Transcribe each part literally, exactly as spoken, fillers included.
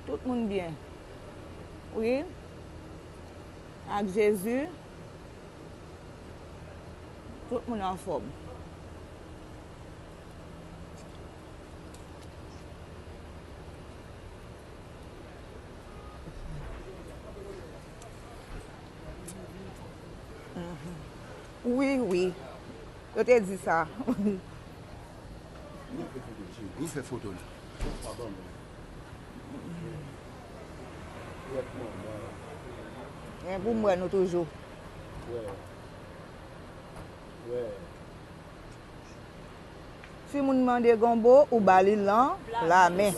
Tout moun byen. Wi. Ak Jezi, tout moun anfòm. Wi, wi. Yo te di sa. Vin fè foto, cheri. Vin fè foto la. Men pou m wè nou toujou. Si moun mande gonbo, ou ba li lan lamen.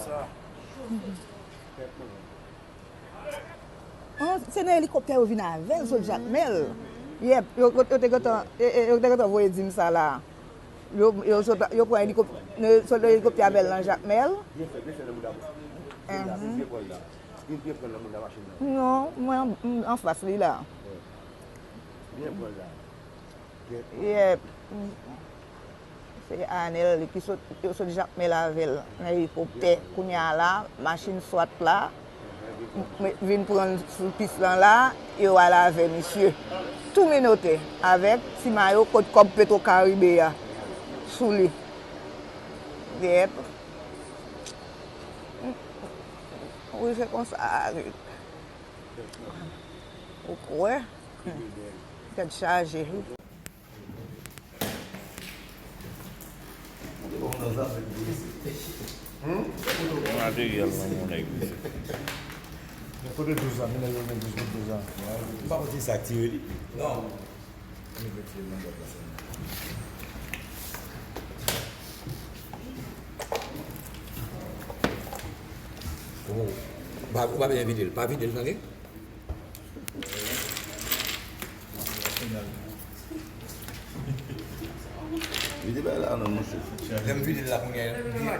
An, se nan elikoptè yo vin avè l sot Jakmèl. Yèp, yo, yo, yo te gentan, e, e, yo te gentan voye di m sa la. Yo, yo sot, yo pran elikop-, yo sot nan elikoptè avè l nan Jakmèl. Byen fè, byen fè nan mouda mwen. Vin la, vin byen pran l la. Vin byen pran l nan mouda machin nan. Non, mwen an, m anfas li la. Byen pran l la. Yèp. Se Anèl ki sot, yo sot Jakmèl avè l nan elikoptè. Kounye a la, machin swat la, m, m, vin pran l sou pis lan la, yo al avè misye. Tou menotè, avèk ti mayo kot kòb Petro Caribe a sou li. Yèp. Wi, se konsa. Ou kwè? Tèt chaje. Yon materyèl nan men nèg mesye. Men kote douz la, men nèg yo gen douz bout douz la. M pa konn si sa k tire li. Non. Ann retire l nan bòt la sèlman. Ou pa, ou pa bezwen vide l. Pa vide l, tande? Vide bay la non, monchè. Lè m vide l la kounye a,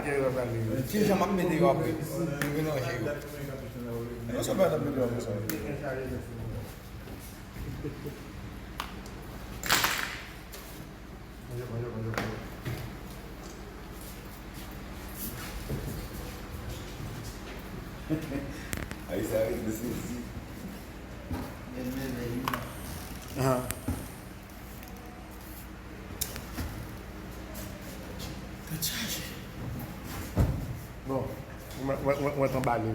ki jan m ap mete yo apre? M melanje yo. Non, se pa nan mete yo apre sa. Ay, sa regle sezi. Ahan. Tèt chaje. Bon, mwen, mwen, mwen, mwen t anba li.